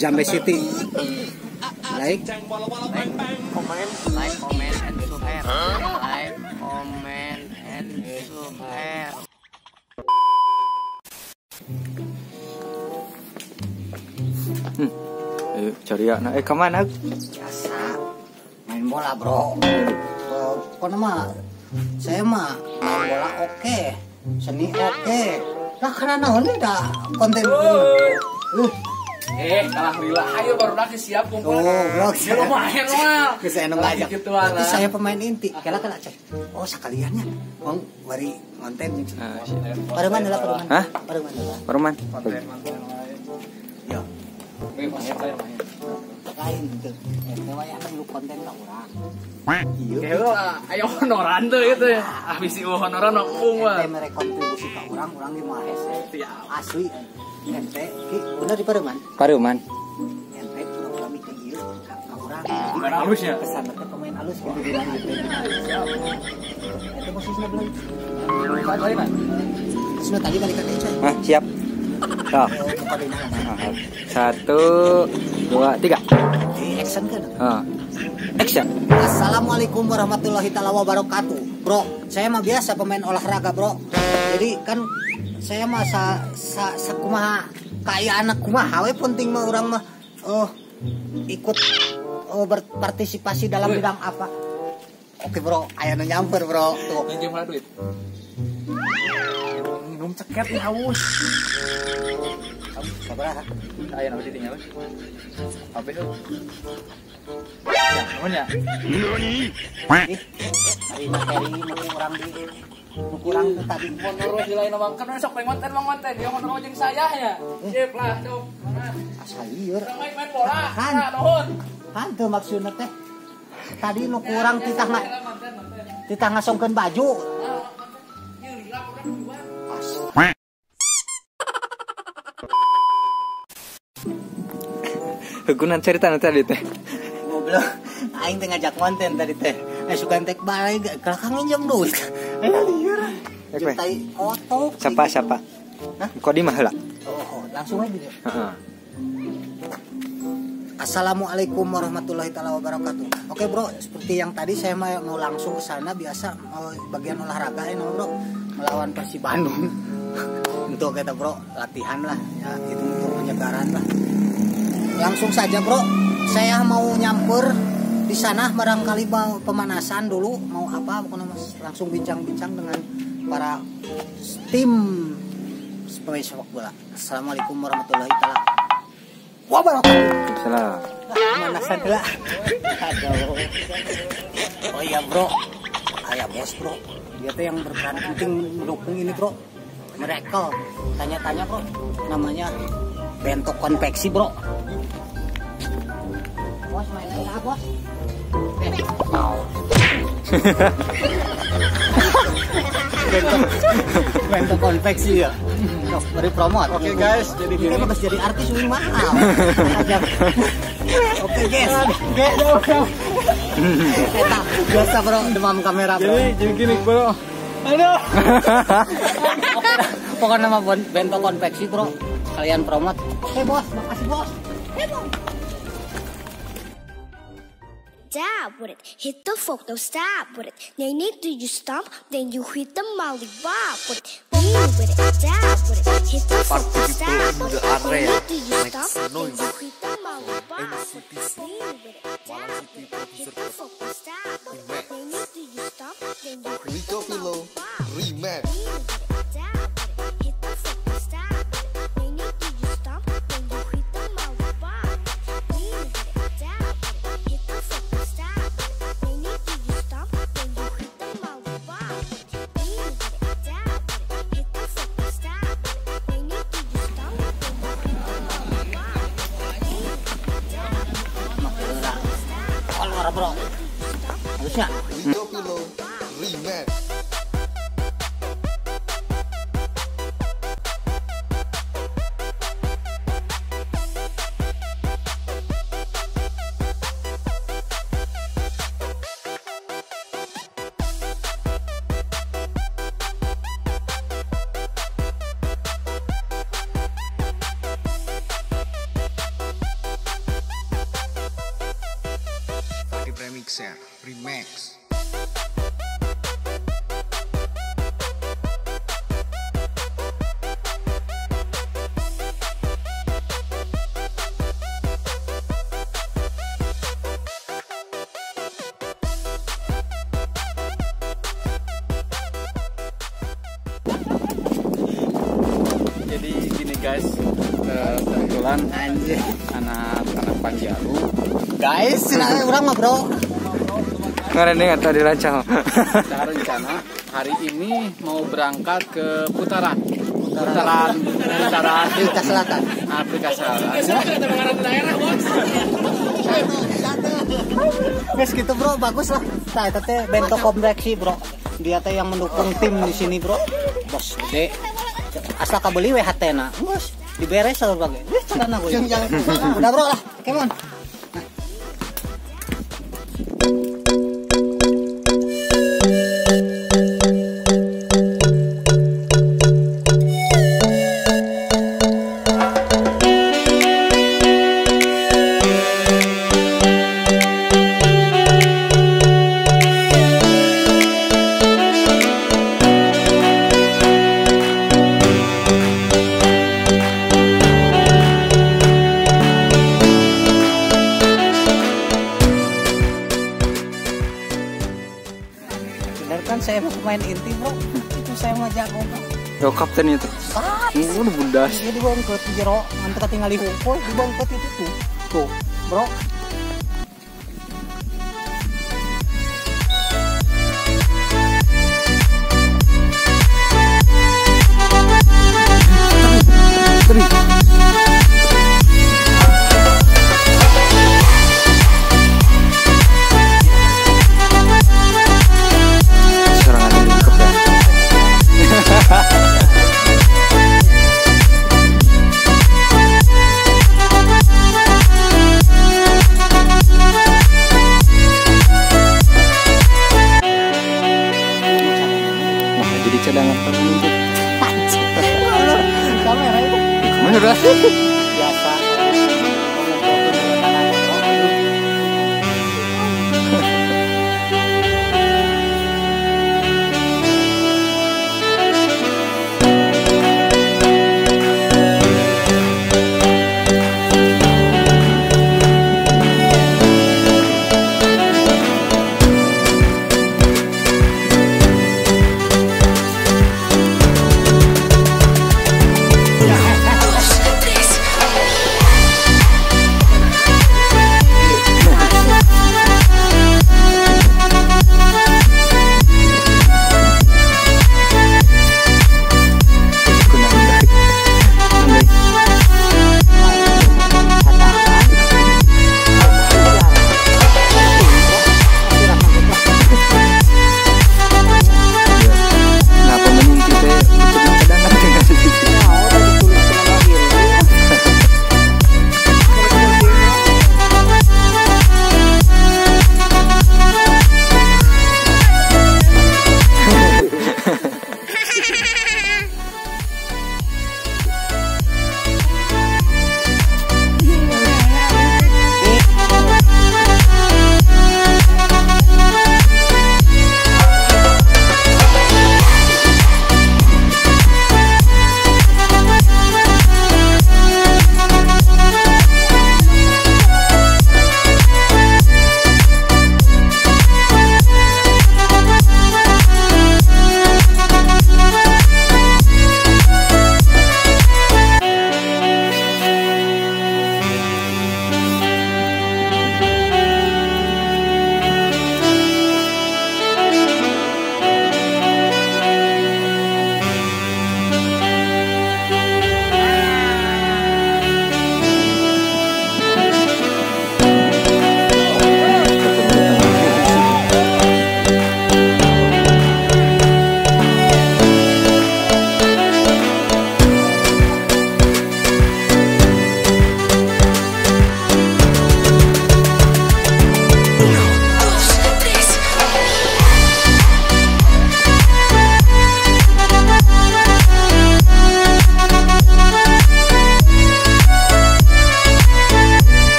Jambe City. Like, comment, like, comment, and subscribe. Like, comment, and subscribe. Cari ya, nah, kemana? Biasa, main bola bro. Pokoknya mah, saya mah main bola oke, seni oke. Lah karena naon nih dah konten. Kalah lila, ayo baru lagi siap kumpul. Oh, bro, ya lumayan lah. Bisa enak aja. Tapi saya pemain inti. Kela kela cek. Oh, sekaliannya. Mau bari konten. Paruman lah, paruman. Hah? Paruman lah. Paruman. Yo. Lain gitu. Ente wae lu konten ka urang. Iya. Ayo honoran tuh gitu ya. Habis ieu honoran embung mah. Ente mere kontribusi ka urang, urang ge moal hese. Asli. Ente ki bener di paruman? Paruman. Ente pura-pura mikir ieu ka urang. Pemain halus ya. Kesan teh pemain halus gitu bilang gitu. Ente posisinya belum. Sudah tadi balik ke coy. Hah, siap. Tuh. 1, 2, 3. Action kan? Action. Assalamualaikum warahmatullahi taala wabarakatuh. Bro, saya mah biasa pemain olahraga, bro. Jadi kan saya mah sa kumaha kayak anak kumaha we penting mah urang mah ikut berpartisipasi dalam bidang apa. Oke, bro, aya nu nyamper, bro. Tuh. Minjem lah duit. Minum ceket nih haus. Sabaraha? Aya naon ditinggal. Kabeh tuh. Ya, nuhun ya. Ih, ari materi nu kurang di nu kurang teh tadi. Honor we lain mah kan sok pengen konten mah konten, dia honor jeung saya nya. Sip lah, cuk. Mana? Asa lieur. Main bola. Kan. Nah, nuhun. Kan teu maksudna teh. Tadi nu kurang titah titah ngasongkeun baju. Gunan cerita tadi teh. Goblok, aing teh ngajak konten tadi teh. Sugan teh balik kelakang nginjem duit. Aya lieur. Jeung tai otok. Sapa sapa? Hah? Kok di mah heula? Oh, langsung aja gitu. Heeh. Assalamualaikum warahmatullahi taala wabarakatuh. Oke, bro, seperti yang tadi saya mau langsung ke sana biasa mau bagian olahraga ini, bro, melawan Persib Bandung. Untuk kita, bro, latihan lah ya, itu untuk penyegaran lah. Langsung saja, bro, saya mau nyamper di sana barangkali mau pemanasan dulu, mau apa, pokoknya mas, langsung bincang-bincang dengan para tim pemain sepak bola. Assalamualaikum warahmatullahi taala wabarakatuh. Salam. Pemanasan lah. Aduh. Oh iya, bro, ayah bos, bro, dia tuh yang berperan penting mendukung ini, bro. Mereka tanya-tanya, bro, namanya Bentok Konveksi, bro. Bos main aja, bos. Bentok Konveksi ya. Beri promote. Oke guys, jadi gini. Kita jadi artis uang mahal. Oke guys. Eta biasa bro, demam kamera bro. Jadi gini bro. Aduh. Pokoknya nama Bentok Konveksi bro. Kalian promote. Oke bos, makasih bos. Bos. Dab with it, hit the folk, don't stop with it. They need to you stomp, then you hit the molly bob with it. Lean with it, dab with it, hit the folk, don't stop with it. They need to you stomp, then you hit the molly bob with it. Lean with it, dab with it, hit the folk, don't stop with it. They need to you stomp, then you hit the molly bob with it. Lean with it, dab with it, hit the folk, don't stop with it. They need to you stomp, then you hit the molly bob with it. Lean with it, dab with it, hit the folk, don't stop with it. They need to you stomp, then you hit the molly bob with it. Lean with it, dab with it, hit the folk, don't stop with it. They need to you stomp, then you hit the molly bob with it. Lean with it, dab with it, hit the folk, don't stop with it. Keluar bro. Harusnya. Remix. Mixer Remix. Jadi gini guys, kebetulan anak-anak Panjalu. Guys, nah, orang mah bro. Kemarin ini tadi rancang. Kita rencana hari ini mau berangkat ke putaran. Putaran Afrika Selatan. Afrika Selatan. Guys, gitu bro, bagus lah. Nah, itu teh bento kompleksi bro. Dia teh yang mendukung tim di sini bro. Bos gede. Asal kabeli WHT na. Bos, diberes atau bagai. Wih, celana gue. Udah bro lah, come on. Kan saya mau pemain inti bro, itu saya mau jago bro. Yo kapten itu. Udah bundas. Dia dibongkot jero, nanti tinggal dihukul, dibongkot itu tuh. Tuh, bro. Jadi cadangan pemimpin. Kamera itu. Kamera.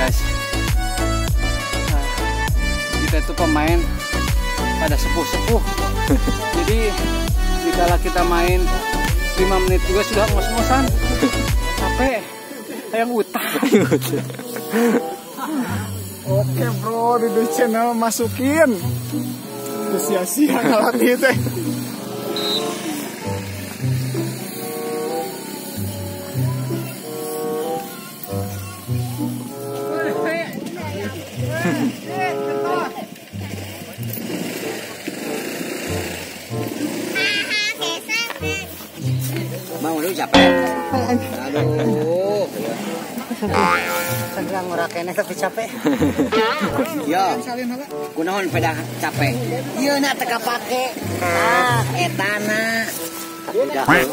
guys. Nah, kita itu pemain pada sepuh-sepuh. Jadi dikala kita main 5 menit juga sudah ngos-ngosan. Capek. Yang utang. Oke bro, di The Channel masukin. Sia-sia ngelatih teh. Mau lu capek? Aduh. Segera ngurakene tapi capek. Yo. Kunaon peda capek? Ieu na teu kapake. Ah, etana.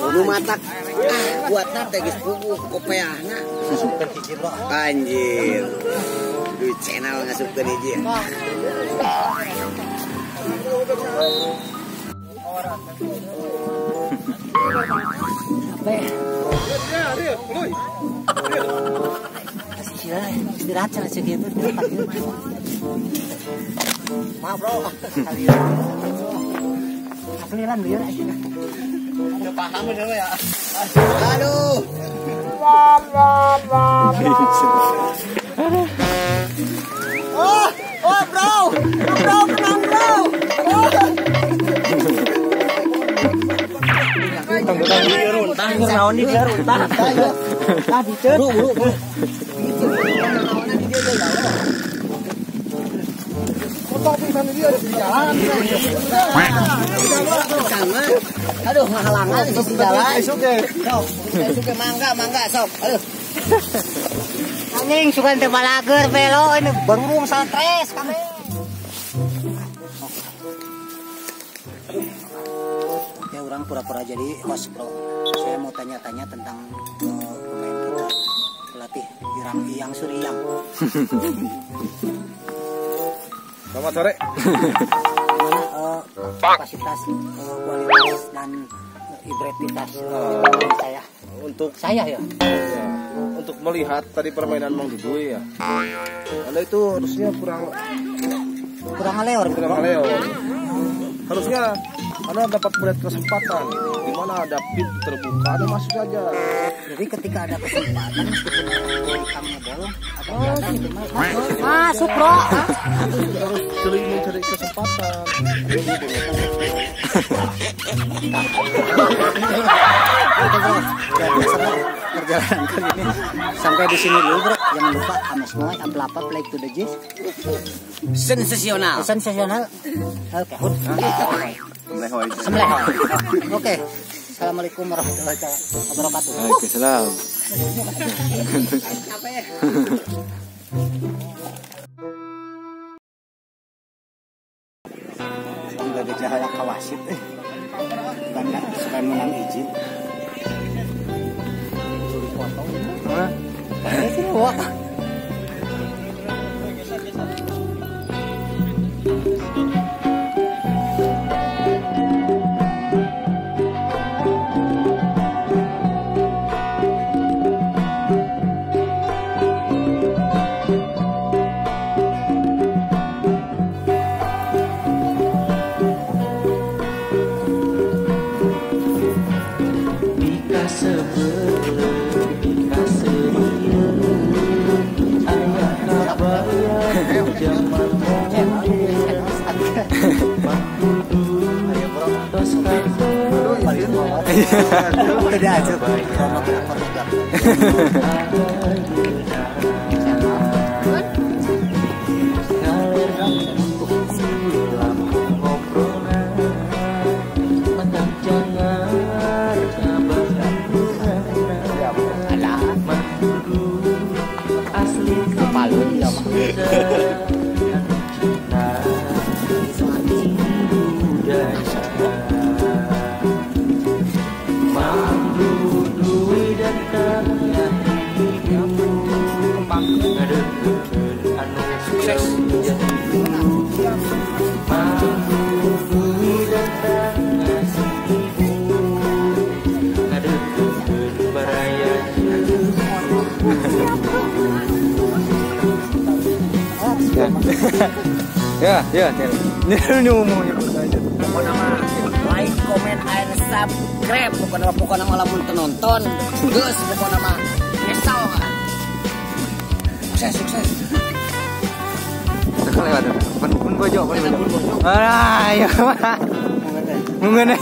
Nu matak ah kuatna teh geus puguh kopeahna. Ngasupkeun hiji, bro. Anjir. Di channel ngasupkeun hiji. Capek. Istirahat cara segitu. Maaf bro, kalian liar aja. Udah paham udah ya. Aduh. Oh, oh bro, bro tenang bro. Aduh, halangan di sisi jalan. Sok, mangga, mangga, sok. Aduh. Anjing suka teh balager belo ini berurung stres kami. Ya orang pura-pura jadi host bro. Saya mau tanya-tanya tentang pemain kita, pelatih Irang Iyang Suriyang. Selamat sore. Gimana kapasitas, kualitas dan ibretitas saya? Untuk saya ya. Ya. Untuk melihat tadi permainan Mang Duduy ya. Anda itu harusnya kurang aleor. Kurang aleor. Harusnya Anda dapat melihat kesempatan di mana ada pintu terbuka, Anda masuk saja. Jadi ketika ada kesempatan meskipun kamu bolong atau biasa gitu masuk bro. Harus jeli mencari kesempatan. Oke bro, ya, perjalanan kali ini sampai di sini dulu bro. Jangan lupa ames moy, amplapa, play to the gist. Sensasional. Sensasional. Oke. Semlehoy. Oke. Assalamualaikum warahmatullahi wabarakatuh. Waalaikumsalam. Enggak gejala kawasit. Bangga suka menang izin. Curi potong. Hah? Wah. Tidak aja. Sukses. Ya, ya, ini ngomongnya aja. Pokoknya mah like, comment, and subscribe. Pokoknya mah lamun teu nonton, geus pokoknya mah nyesal kan. Sukses, sukses. Sekali lewat. Pun bojo, pun bojo. Ah, iya. Mungkin.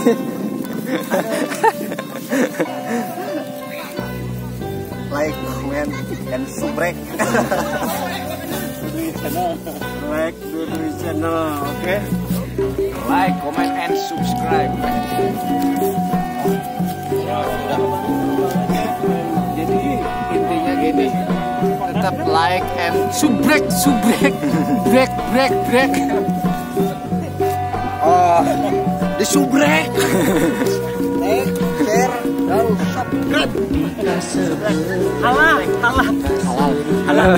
Like, comment, and subscribe. Like Dudui channel, oke? Okay? Like, comment, and subscribe. Jadi intinya gini, tetap like and subrek, subrek, break, break, break. Oh, di subrek. Like, share, dan subscribe. Halal, halal, halal.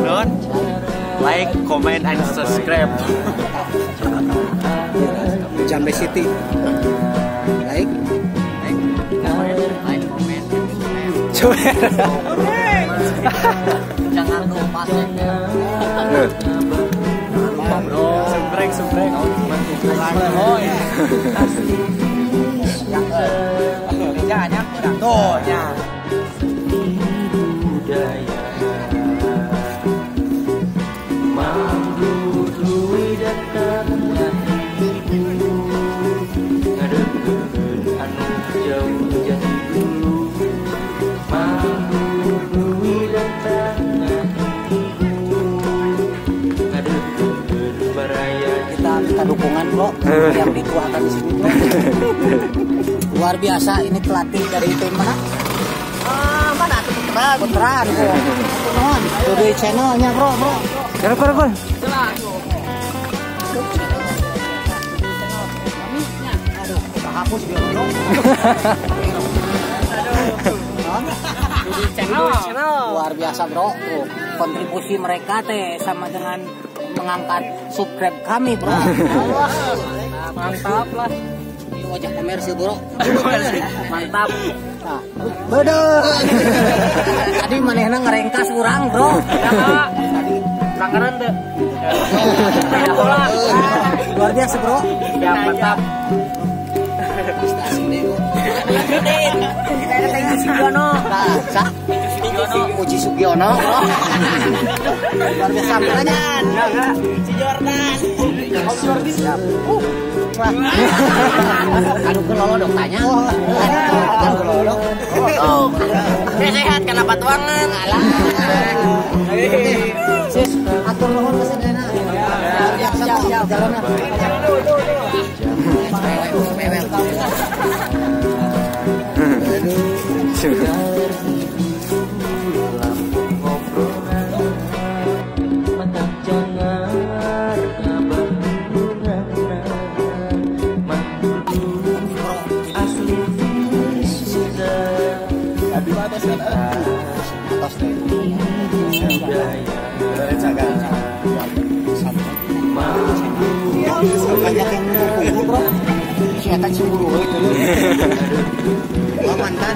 Non, like, comment, and subscribe. Jambe City. Like, like, comment, and subscribe. Jangan lupa bro. Subrek, subrek. Tuh, ya. Kita dukungan bro yang dituakan di sini bro. Luar biasa ini pelatih dari tim mana? Mana tuh Putra? Putra. Tuh di channelnya bro bro. Keren. Aduh, kita hapus biar bro. Luar biasa bro. Tuh, kontribusi mereka teh sama dengan mengangkat subscribe kami bro. Allah, mantap lah. Ini wajah komersil bro. Mantap. Nah, bodoh. Tadi manehna ngerengkas urang bro. Tadi pelanggaran tuh. Luar biasa bro. Ya mantap. Kita ada Uji Sugiono. Uji Sugiono. Luar biasa banget. Si Jordan. Om Jordi siap. Aduh kelolodok tanya. Aduh kelolodok. Oh, sehat kenapa tuangan? Alah. Sis, atur nuhun ke sadayana. Luar biasa jalanna. Banyak yang mendukung bro. Si eta cemburu itu. Wah mantan.